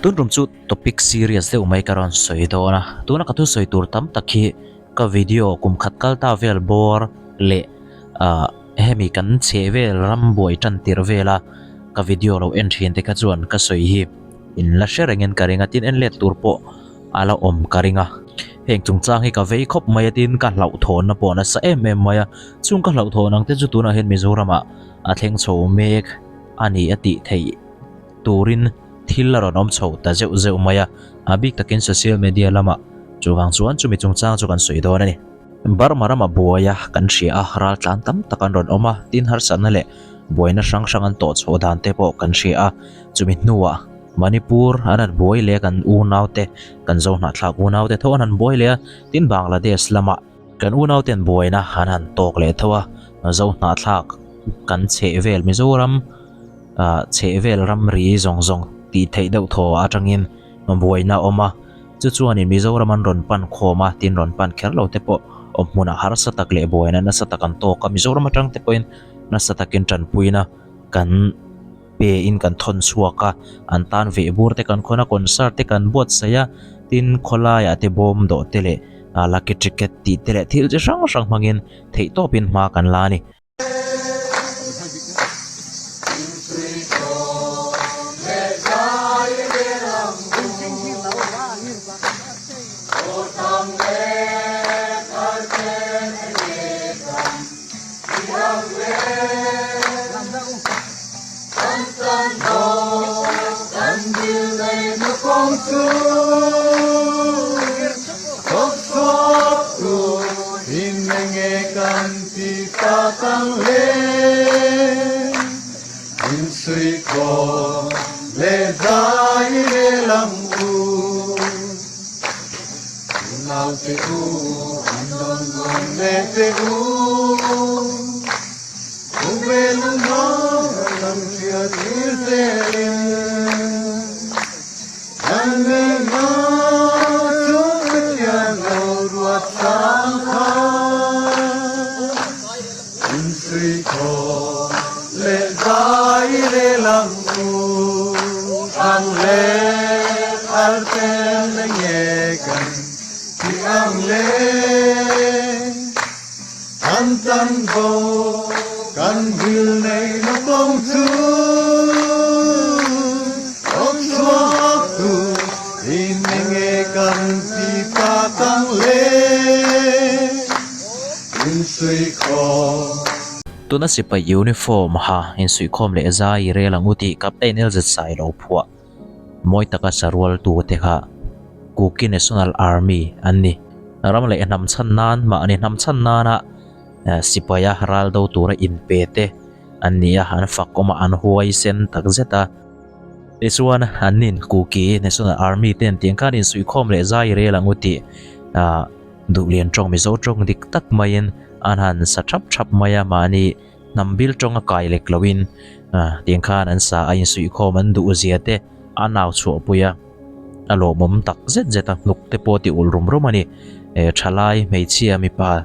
Tun rum chu topic serious deuh mai ka rawn sawi dawn a, tuna ka thusawi tur tam tak hi ka video kum khat kal ta vel bawr leh ah hemi kan chheh vel ram buai tan tirh vela ka video lo en thin te kha chuan ka sawi hi in la hre rengin ka ring a, tin en let tur pawh a la awm ka ring a. Heng chungchang hi ka vei khawp mai a tin ka hlauhthawnna pawh nasa em em mai a, chung ka hlauhthawn ang te chu tunah hian Mizoramah a thleng chho mek a ni a tih theih turin thil a rawn awm chho ta zeuh zeuh mai a, a bik takin social media lamah chuvang chuan chumi chungchang chu kan sawi dawn a ni. Burma rama buai a kan hria a, raltlan tam tak an rawn awm a, tin harsatna leh buaina hrang hrang an tawh chhoh dan te pawh kan hria a, chumi hnuah Manipur an han buai leh a kan unaute, kan Zohnahthlak unaute tho an han buai leh a, tin Bangladesh lamah kan unauten buaina an han tawk leh tho a, Zohnahthlak kan chheh vel Mizoram ah chheh vel ramri zawng zawng tih theih deuh thaw atangin buaina a awm a, chu chuanin Mizoram an rawn pan khawm a, tin rawn pan kher lo te pawh awm hmunah harsa tak leh buaina nasa tak an tawk a, Mizoram atang te pawhin nasa takin tanpuina kan pe in kan thawn chhuak a, an tan veh bur te kan khawn a, concert te kan buatsaih a, tin khawlaiah te bawm dawh te leh ah lucky ticket tih te leh thil chi hrang hrang hmangin theihtawpin hma kan la a ni. Tuna sipai uniform ha insuihkhawm leh zai rel ang u tih Captain LZ Sailo phuah mawi taka sarual tu te kha Kuki National Army an ni. Ram leh hnam chhan nan mahni hnam chhan nana sipaia ral do tura inpe te an ni a, an fak awm a, an huai sen tak zet a. Tichuan an nin Kuki National Army ten tiang khan insuihkhawm leh zai rel ang u tih Duhlian tawng Mizo tawng dik tak maiin an han sa thap thap mai a, mahni hnam bil tawnga kai lek loin tiang khan an sa a, insuihkhawm an duh zia te a nau chhuahpui a, a lawmawm tak zet zet a, hnuk te pawh ti ulh rum rum a ni. Thalai, hmeichhia, mipa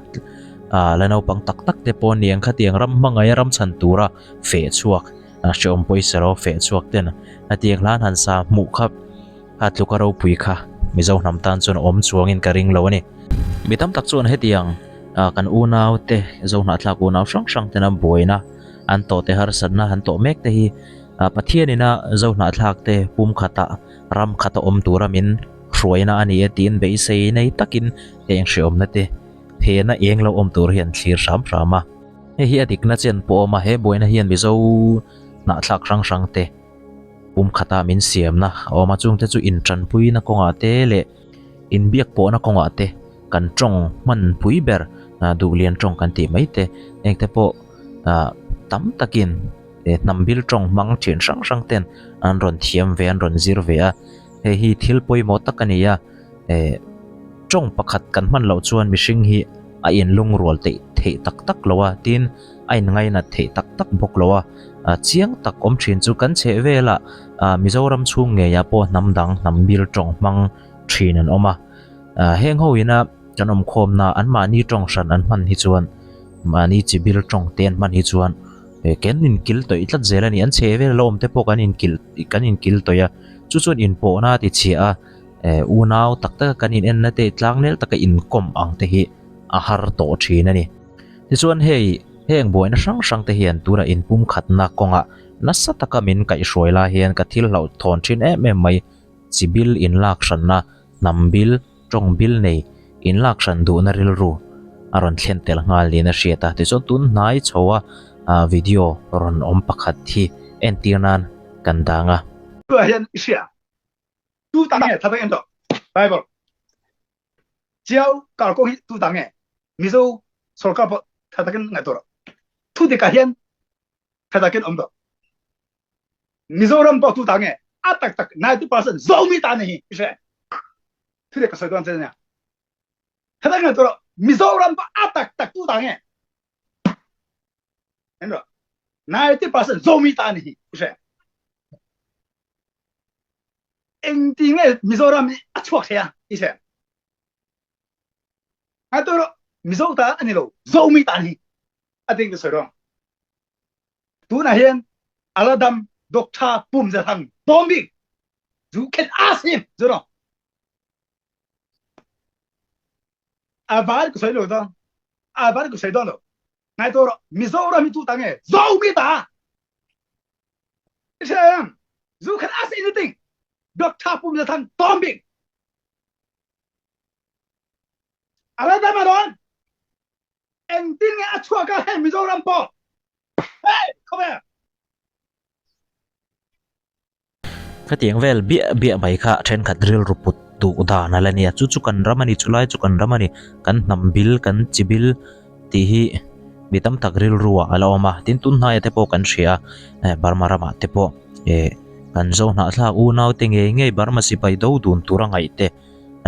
la naupang tak tak te pawh an ni ang khatiang ram hmangaih a ram chhan tura feh chhuak, hrehawm pawisa lo feh chhuak ten a tiang hlan han sa hmuh kha. A tluka ropui kha Mizo hnam tan chuan awm chuangin ka ring lo a ni. Mi tam tak chuan hetiang kan unau te, Zo hnahthlak unau hrang hrang tena buaina an tawh te, harsatna an tawh mek te hi Pathianina Zo hnahthlak te pum khata ram khata awm tura min hruaina a ni e tiin beisei nei takin heng hreawmna te phena eng lo awm tur hi an thlir hram hram a. Hei hi a dikna chen pawh a awm a, he buaina hian Mizo hnahthlak hrang hrang te, Pum khata min siamna a awm a, chungte chu intanpuina kawngah te leh inbiak pawhna kawngah te kan tawng hman pui ber duhlian tawng kan tih mai te engte pawh tam takin hnam bil tawng hmang thian hrang hrang ten an rawn thiam ve an rawn zir ve a, hei hi thil pawimawh tak a ni a, tawng pakhat kan hman loh chuan mihring hi a inlungrual theih theih tak tak lo a, tin a inngainat theih tak tak bawk lo a, chiang tak awm thin chu kan chheh velah Mizoram chhung ngeiah pawh hnam dang hnam bil tawng hmang thin an awm a, heng ho ina kan awm khawmna anmahni tawng hran an hman hi chuan mahni chi bil tawng te an hman hi chuan kan inkil tawih tlat zel a ni, an chheh vel a awm te pawh kan inkil kan inkil tawih a. Chu chuan inpawhna a ti chhia a, eh unau tak taka kan inenna te tlangnel taka inkawm ang te hi a har tawh thin a ni. Tichuan hei heng buaina hrang hrang te hian tunah inpumkhatna kawngah nasa taka min kaihhruai lai hian ka thil hlauhthawn thin em em mai. Chi bil inlak hranna hnam bil, tawng bil nei inlak hran duhna rilru a rawn thlen tel nghal niin a hriat a. Tichuan tun hnai chho a video rawn awm pakhat hi entir nan kan dang a. Tunah hian i hria tu ta nge thatak em tawh Bible chiau kar kawng hi tu ta nge Mizo sorkar pawh thatakin ngaihtuah rawh thu dikah hian thatakin awm tawh Mizoram pawh tu ta nge a tak tak 90% Zomi ta ni hi i hre thu dek ka sawi dawn che nia thatak ngaihtuah rawh Mizoram pawh a tak tak tu ta nge en rawh 90% Zomi ta ni hi i hre engti nge Mizoram hi a chhuak thei a i hre ngaihtuah rawh Mizo ta ani lo Zomi ta ni a ding ka sawi rawng Tunah hian a la dam Doctor Pum Za Thang bawm bik you can ask him you know a var ka soi lo do a var ka soi do lo ngai to ro Mizoram hi tu ta nge Zomi ta Siam you can ask anything Doctor Pum Za Thang bawm bik a la dam a don Engtin nge a chhuak a hei Mizoram pawh hei khawvel. Khatiang vel biah biah mai kha thenkhat rilru put duh dan a la nia, chu chu kan ram a ni, chulai chu kan ram a ni, kan hnam bil, kan chi bil tih hi mi tam tak rilru ah a la awm a, tin tun hnaia te pawh kan hria a, Burma ramah te pawh eh kan zo hnahthlak unau te ngei ngei Burma sipai do dun tura ngaih te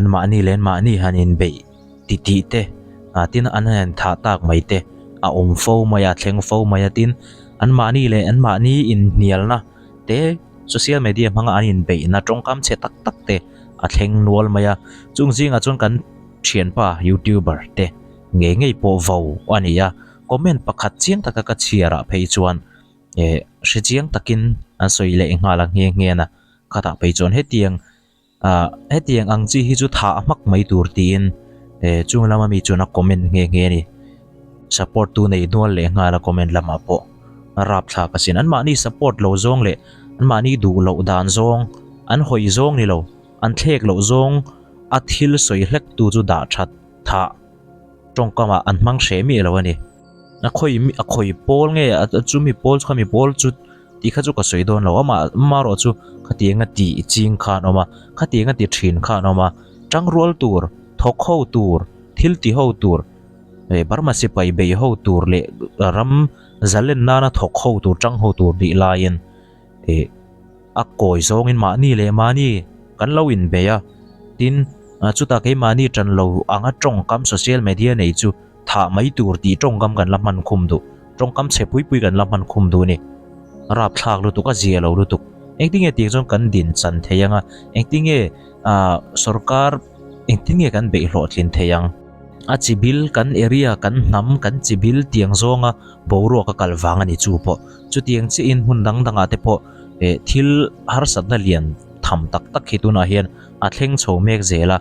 anmahni leh anmahni han inbeih ti tih te ah tin an han thah tak mai te a awm fo mai a thleng fo mai a tin anmahni leh anmahni inhnialna te social media hmanga an inbeihna tawngkam chhe tak tak te a thleng nual mai a chung zingah chuan kan thianpa youtuber te ngei ngei pawh vo a ni a comment pakhat chiang taka ka chhiar ah phei chuan eh hre chiang takin an sawi leh nghal a nghe nghe a khatah phei chuan hetiang Ah hetiang ang chi hi chu thah hmak mai tur tiin eh chung lama mi chuan a comment nghe nghe a ni. Support tu nei hnual leh nghal a comment lamah pawh a rapthlak asin. Anmahni support lo zawng leh anmahni duh loh dan zawng an hawi zawng ni lo an thlek loh zawng a thil sawi hlek tu chu dah that thah tawngkamah an hmang hreh miah lo a ni. A khawi a khawi pawl nge a chumi pawl chu khami pawl chu tih kha chu ka sawi dawn lo amah amaherawh chu khatianga tih ching kha an awm a khatianga ti thin kha an awm a tangrual tur thawk ho tur thil ti ho tur eh Burma sipai bei ho tur leh ram zalen nana thawk ho tur tang ho tur tih laiin eh a kawi zawngin mahni leh mahni kan lo inbei a tin chutah keimahni tan lo anga tawngkam social media nei chu Thah mai tur tih tawngkam kan la hman khum duh. Tawngkam chhe pui pui kan la hman khum duh a ni. Rapthlak lutuk, a zia lo lutuk. Engtinge tiang chuan kan din chan thei ang a, engtinge ah sorkar engtinge kan beih hlawhtlin thei ang. A chi bil kan area, kan hnam, kan chi bil tiang zawnga boruak a kal vang a ni chu pawh. Chutiang chiahin hmun dang dangah te pawh eh thil harsatna lian tham tak tak hi tunah hian a thleng chho mek zel a.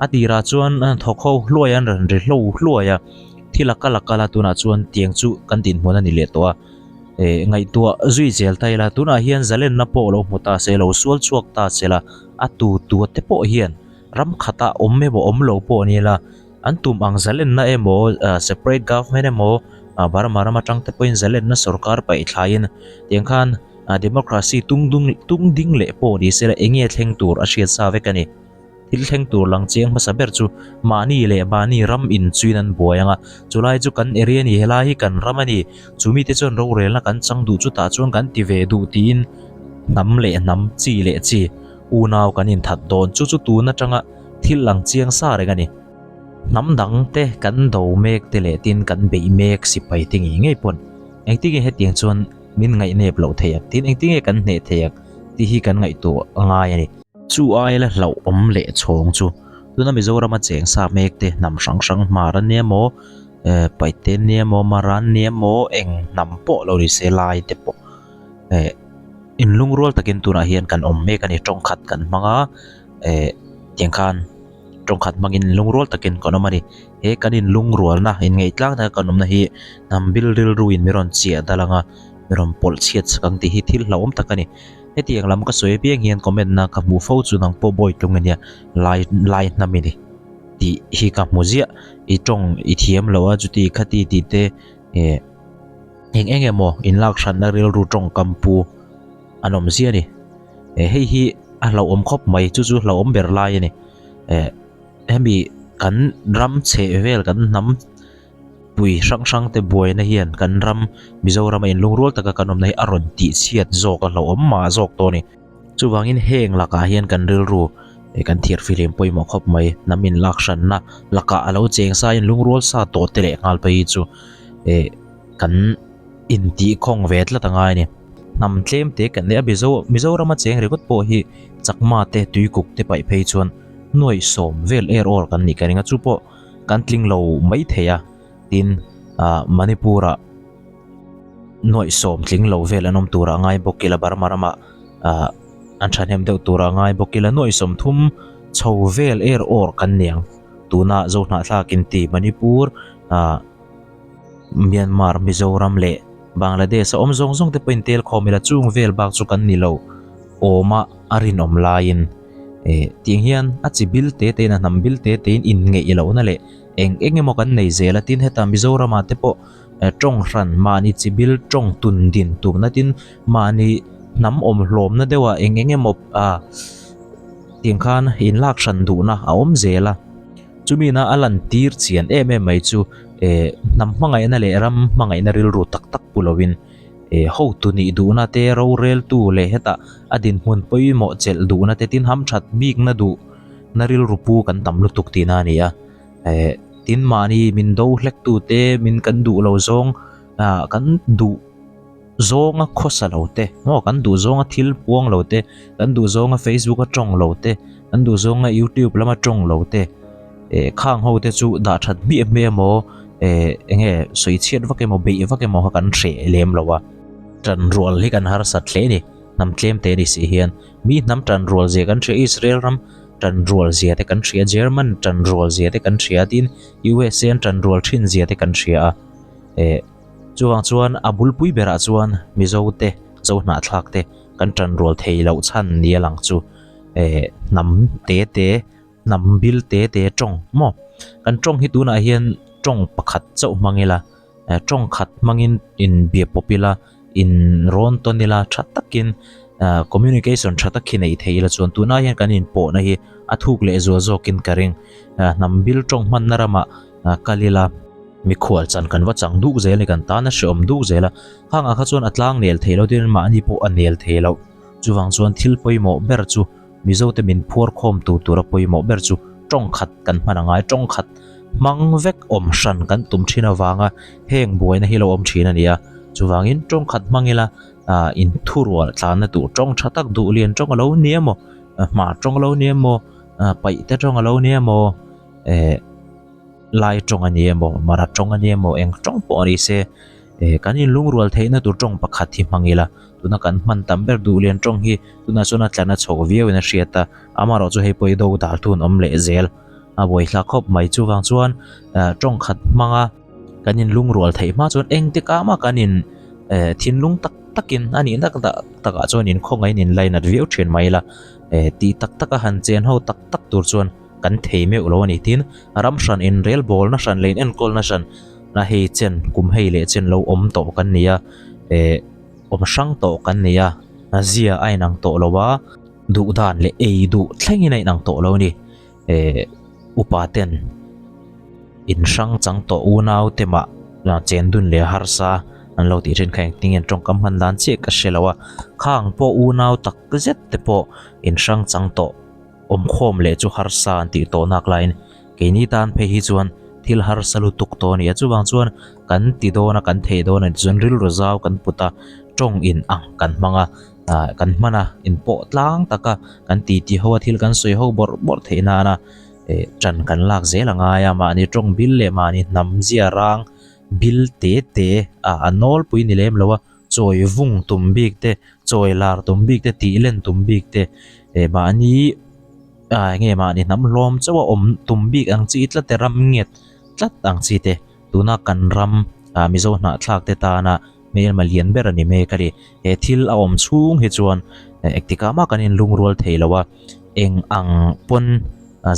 A tirah chuan thawk ho hluai an rawn ri hlo hluai a, thil a kal a kal a tunah chuan tiang chu kan dinhmun a ni leh tawh a, eh ngaihtuah zui zel ta ila tunah hian zalenna pawh lo hmu ta se lo sual chhuak ta se la a tu tu te pawh hian ram khata awm emaw awm lo pawh ni ila an tum ang zalenna emaw ah separate government emaw ah Burma ram atang te pawhin zalenna sorkar paih thlaiin tiang khan ah democracy tung dung tung ding leh pawh ni se la eng nge thleng tur a hriat sa vek a ni. Thil thleng tur lang chiang hmasa ber chu mahni leh mahni ram inchuin an buai ang a, chulai chu kan area a ni, helai hi kan ram a ni, chu mite chuan rorelna kan chang duh chutah chuan kan ti ve duh tiin hnam leh hnam, chi leh chi, unau kan inthat dawn. Chu chu tun atanga thil lang chiang sa reng a ni. Hnam dang te kan do mek te leh tin kan beih mek sipai te ngei ngei pawn engtinge hetiang chuan min ngaihnep loh thei ang tin engtinge kan hneh thei ang tih hi kan ngaihtuah a ngai a ni. Chu aia la hlauhawm leh chhawng chu tuna Mizorama cheng sa mek te hnam hrang hrang hmar an nia maw eh Paite an nia maw Mara an nia maw eng hnam pawh lo ni se lai te pawh eh. Inlungrual takin tunah hian kan awm mek a ni tawng khat kan hmang a eh tiang khan tawng khat hmangin inlungrual takin kan awm a ni. He kan inlungrualna inngeih tlang taka kan awmna hi hnam bil rilruin mi rawn chiah dal ang a mi rawn pawlh chhiat chak ang tih hi thil hlauhawm tak a ni. Hetiang lam ka sawi apiang hian comment na ka hmuh fo chu nang pawh bawi tlung ania lai lai hnam i ni tih hi ka hmu ziah i tawng i thiam lo a chuti khati tih te eh Eng eng emaw inlak hranna rilru tawngkam pu an awm zia a ni. Eh hei hi a hlauhawm khawp mai chu chu hlauhawm ber lai a ni. Eh hemi kan ram chheh vel kan hnam pui hrang hrang te buaina hian kan ram Mizoram a inlungrual taka kan awmna hi a rawn tih chhiat zawk a hlauhawm mah zawk tawh a ni. Chuvangin heng lakah hian kan rilru eh kan thiar fihlim pawimawh khawp mai. Hnam inlak hranna lakah a lo cheng sa inlungrual sa tawh te leh nghal phei hi chu eh kan intih khawng ve tlat a ngai a ni. Hnam tlem te kan nei a Mizo Mizorama cheng ringawt pawh hi Chakma te Tuikuk te paih phei chuan nuaih sawm vel er awr kan nih ka ring a chu pawh kan tling lo mai thei a tin ah Manipur ah nuaih sawm tling lo vel an awm tur a ngai bawk ila Burma ramah ah an thahnem deuh tur a ngai bawk ila nuaih 30 chho vel er awr kan niang tuna Zohnahthlak inti Manipur ah. Myanmar, Mizoram leh Bangladesh a awm zawng zawng te pawhin tel khawm ila chung vel bak chu kan ni lo awm a a rinawm laiin eh tiang hian a chi bil te te in a hnam bil te te in inngeih lohna leh eng eng emaw kan nei zel a tin heta Mizoramah te pawh tawng hran mahni chi bil tawng tun din tumna tin mahni hnam awm hlawmna deuha eng eng emaw ah tiang khan inlak hran duhna a awm zel a. Chumina a lantir chian em em mai chu eh hnam hmangaihna leh ram hmangaihna rilru tak tak pu lovin eh hotu nih duhna te roreltu leh hetah a dinhmun pawimawh chelh duhna te tin hamthat bikna duh na rilru pu kan tam lutuk tihna a ni a eh tin mahni min do hlek tu te min kan duh lo zawng ah kan duh zawnga khawsa lo te maw kan duh zawnga thil puang lo te kan duh zawnga facebook a tawng lo te kan duh zawnga youtube lama tawng lo te eh khang ho te chu dah that hmiah hmiah emaw eh enge sawi chhiat vak emaw beih vak emaw kha kan hreh lem lo a tan rual hi kan harsat hle a ni hnam tlem te ni si hian mi hnam tan rual zia kan hria Israel ram tan rual zia te kan hria German tan rual zia te kan hria tin USA an tan rual thin zia te kan hria a eh. Chuvang chuan a bulpui berah chuan Mizo te, Zo hnahthlak te kan tanrual thei loh chhan ni a lang chu eh hnam te te, hnam bil te te tawng maw? Kan tawng hi tunah hian tawng pakhat chauh hmang ila, eh tawng khat hmangin inbia pawp ila, in rawn tawn ila tha takin ah communication tha tak hi neih thei ila chuan tunah hian kan inpawhna hi a thuk leh zual zawkin ka ring. Hnam bil tawng hmanna ramah kal ila. Mikhual chan kan va chang duk zel a ni, kan tan a hreawm duk zel a. Khangah kha chuan a tlang nel thei lo tin mahni pawh a nel thei lo. Chuvang chuan thil pawimawh ber chu Mizote min phuar khawm tur tura pawimawh ber chu tawng khat kan hman a ngai. Tawng khat hmang vek awm hran kan tum thin avanga heng buaina hi lo awm thin a ni a. Chuvangin tawng khat hmang ila inthurual tlanna tur tawng tha tak duh lian tawng a lo ni emaw, hmar tawng a lo ni emaw, paihte tawng a lo ni emaw, eh. Lai tawng a ni emaw, Mara tawng a ni emaw, eng tawng pawh a ni se, eh kan inlungrual theihna tur tawng pakhat hi hmang ila, tuna kan hman tam ber duhlian tawng hi tunah chuan a tlan a chho viau in a hriat a, amaherawh chu hei pawh i do dal thun awm leh zel a buaithlak khawp mai. Chuvang chuan eh tawng khat hmanga kan inlungrual theih hma chuan engtikah mah kan in eh thinlung tak takin a nihna takah chuan inkhawngaihin inlainat viau thin mai ila, eh tih tak taka han chen ho tak tak tur chuan. Kan thei meuh lo a ni tin ram hran in rel bawlna hran leh in enkawlna hran a hei chen kum hei leh chen lo awm tawh kan ni a eh awm hrang tawh kan ni a zia a inang tawh lo a duh dan leh ei duh thlengin a inang tawh lo a ni eh upa ten in hrang chang tawh unau te mah chen dun leh harsa an lo tih thin kha engtin nge tawngkam hman dan chiah ka hre lo a khang pawh unau tak zet te pawh in hrang chang tawh. Awmkhawm leh chu harsa an tih tawh nak laiin keini tan phei hi chuan thil harsa lutuk tawh a ni a, chuvang chuan kan ti dawn a kan theih dawn a ni chuan rilru zau kan put a, tawng in ang kan hmang a, ah kan hman a inpawh tlang tak a kan titi ho a thil kan sawi ho bawrh bawrh theih nana eh tan kan lak zel a ngai a, mahni tawng bil leh mahni hnam zia rang bil te te ah a nawlpui ni lem lo a. Chawi vung tum bik te, chawi lar tum bik te, tih len tum bik te, eh mahni ah eng nge mahni hnam hlawm chauh a awm tum bik ang chi tlat te, ram nget tlat ang chi te, tuna kan ram ah Mizo hnahthlak te tana hmelma lian ber a ni mek a ni. He thil a awm chhung hi chuan engtikah mah kan inlungrual thei lo a, eng ang pawn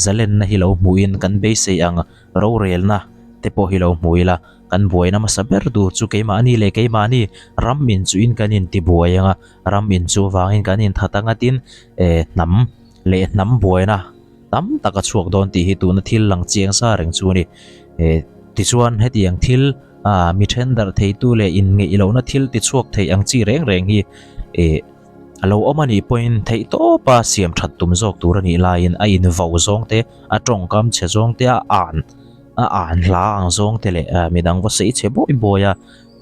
zalenna hi lo hmuhin kan beisei ang rorelna te pawh hi lo hmu ila. Kan buaina hmasa ber tur chu keimahni leh keimahni ram inchuhin kan intibuai ang a, ram inchuh vangin kan inthat ang a tin eh hnam leh hnam buaina tam tak a chhuak dawn tih hi tuna thil lang chiang sa reng chu a ni. Eh tichuan hetiang thil ah mi then darh theitu leh inngeih lohna thil tichhuak thei ang chi reng reng hi eh a lo awm a nih pawhin theihtawpa siam that tum zawk tur a nih laiin a invo zawng te a tawngkam chhe zawng te a an a an hla ang zawng te leh midang va sawi chhe bawi bawi a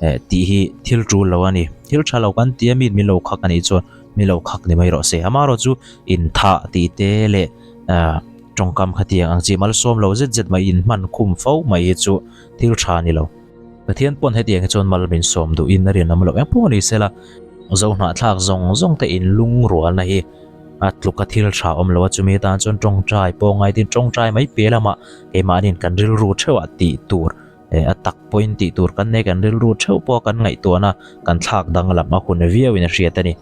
eh tih hi thil tul lo a ni. Thil tha lo kan tia mi min lo khak a nih chuan mi lo khak ni mai rawh se. Amaherawh chu inthah tih te leh ah tawngkam khatiang ang chi malsawm lo zet zet mai inhman khum fo mai hi chu thil tha a ni lo. Pathian pawn hetiang hi chuan mal min sawm duhin a rinawm loh eng pawh a ni sela, Zohnahthlak zawng zawng te inlungrualna hi a tluka thil tha awm lo a, chumi atan chuan tawngtai pawh ngaitin tawngtai mai piah lamah keimahniin kan rilru theuhah tih tur eh a tak pawhin tih tur kan nei kan rilru theuh pawh kan ngaihtuahna kan thlak danglam a hun viauin a hriat a ni.